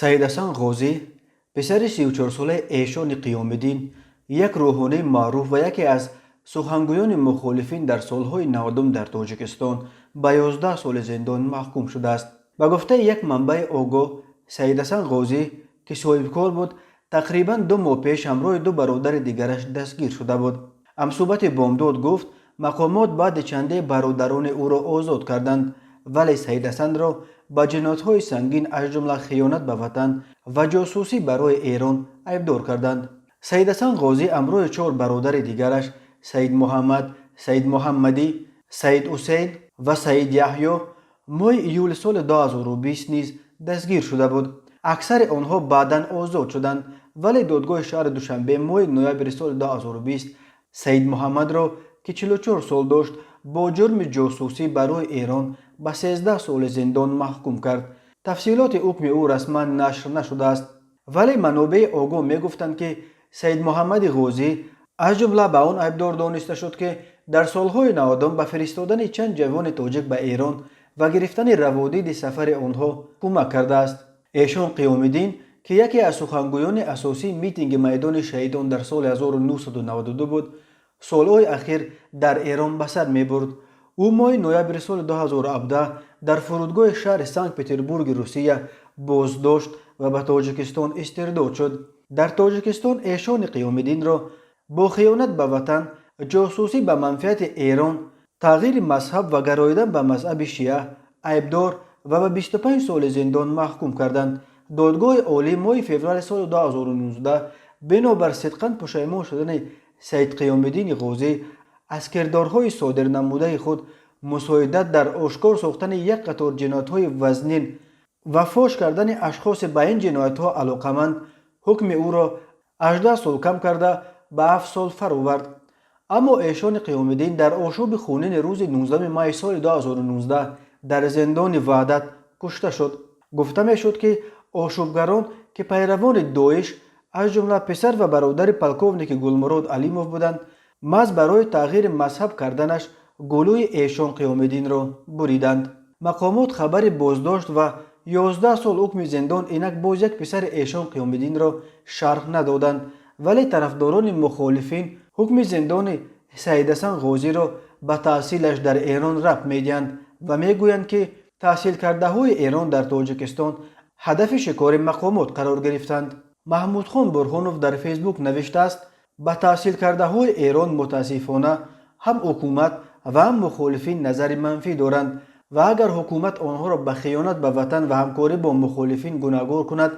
Саидҳасан Ғозӣ, писари 34-солаи Эшони Қиёмиддин, як рӯҳонии маъруф ва яке аз сухангӯёни мухолифин дар солҳои 90-ум дар Тоҷикистон, ба 11 соли зиндон маҳкум шудааст. Ба гуфтаи як манбаи огоҳ, Саидҳасан Ғозӣ, ки соҳибкор буд, тақрибан 2 моҳ пеш ҳамроҳи ду бародари дигараш дастгир шуда буд. Ҳамсӯҳбати Бомдод гуфт, мақомот баъди чанде бародарони ӯро озод карданд, вале Саидҳасанро ба ҷиноятҳои сангин, аз ҷумла хиёнат ба ватан ва ҷосусӣ барои Эрон айбдор карданд. Саидҳасан Ғозӣ ҳамроҳи чор бародари дигараш, Саид Муҳаммад, Саид Муҳаммадӣ, Саид Ҳусейн ва Саид Яҳё, моҳи июли соли 2020 низ дастгир шуда буд. Аксари онҳо баъдан озод шуданд, вале додгоҳи шаҳри Душанбе моҳи ноябри соли 2020 Саид Муҳаммадро, ки 44 сол дошт, бо ҷурми ҷосусӣ барои Эрон ба 13 соли зиндон маҳкум кард. Тафсилоти ҳукми ӯ расман нашр нашудааст, вале манобеи огоҳ мегуфтанд, ки Саид Муҳаммади Ғозӣ аз ҷумла ба он айбдор дониста шуд, ки дар солҳои 90-ум ба фиристодани чанд ҷавони тоҷик ба Эрон ва гирифтани раводиди сафари онҳо кӯмак кардааст. Эшон Қиёмиддин, ки яке аз сухангӯёни асосии митинги Майдони Шаҳидон дар соли 1992 буд, солҳои ахир дар Эрон ба сар мебурд. Ӯ моҳи ноябри соли 2017 дар фурудгоҳи шаҳри Санкт Петербурги Русия боздошт ва ба Тоҷикистон истирдод шуд. Дар Тоҷикистон Эшони Қиёмиддинро бо хиёнат ба ватан, ҷосусӣ ба манфиати Эрон, тағйири мазҳаб ва гароидан ба мазҳаби шиа айбдор ва ба 25 соли зиндон маҳкум карданд. Додгоҳи олӣ моҳи феврали соли 2019 бинобар сидқан пушаймон шудани Саид Қиёмиддини Ғозӣ аз кирдорҳои содирнамудаи худ, мусоидат дар ошкор сохтани як қатор ҷиноятҳои вазнин ва фош кардани ашхоси ба ин ҷиноятҳо алоқаманд, ҳукми ӯро 18 сол кам карда, ба 7 сол фаровард. Аммо Эшони Қиёмиддин дар ошӯби хунини рӯзи 19 майи соли 2019 дар зиндони Ваҳдат кушта шуд. Гуфта мешуд, ки ошӯбгарон, ки пайравони Доиш, аз ҷумла писар ва бародари полковники Гулмурод Алимов буданд, маҳз барои тағйири мазҳаб карданаш гулӯи Эшон Қиёмиддинро буриданд. Мақомот хабари боздошт ва 11 сол ҳукми зиндон инак боз як писари Эшон Қиёмиддинро шарҳ надоданд, вале тарафдорони мухолифин ҳукми зиндони Саидҳасан Ғозиро ба таҳсилаш дар Эрон рабт медиҳанд ва мегӯянд, ки таҳсилкардаҳои Эрон дар Тоҷикистон ҳадафи шикори мақомот қарор гирифтанд. Маҳмудхон Бурҳонов дар Фейсбук навиштааст: ба таҳсилкардаҳои Эрон мутаассифона ҳам ҳукумат ва ҳам мухолифин назари манфӣ доранд ва агар ҳукумат онҳоро ба хиёнат ба ватан ва ҳамкорӣ бо мухолифин гунаҳгор кунад,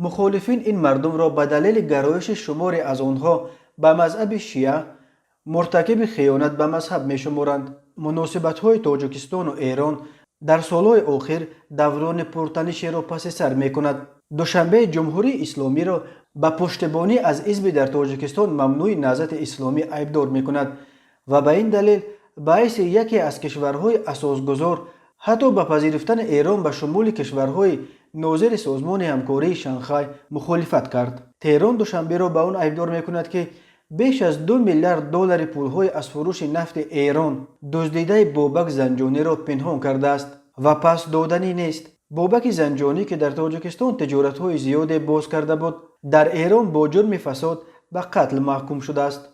мухолифин ин мардумро ба далели гароиши шуморе аз онҳо ба мазҳаби шиа муртакиби хиёнат ба мазҳаб мешуморанд. Муносибатҳои Тоҷикистону Эрон дар солҳои охир даврони пуртанишеро паси сар мекунад. Душанбе Ҷумҳурии Исломиро ба пуштибонӣ аз ҳизби дар Тоҷикистон мамнӯи Наҳзати Исломӣ айбдор мекунад ва ба ин далел ба ҳайси яке аз кишварҳои асосгузор ҳатто ба пазируфтани Эрон ба шумули кишварҳои нозири Созмони ҳамкории Шанхай мухолифат кард. Теҳрон Душанберо ба он айбдор мекунад, ки беш аз 2 миллиард доллари пулҳои аз фурӯши нафти Эрон дуздидаи Бобак Занҷониро пинҳон кардааст ва пас доданӣ нест. Бобаки Занҷонӣ, ки дар Тоҷикистон тиҷоратҳои зиёде боз карда буд, дар Эрон бо ҷурми фасод ба қатл маҳкум шудааст.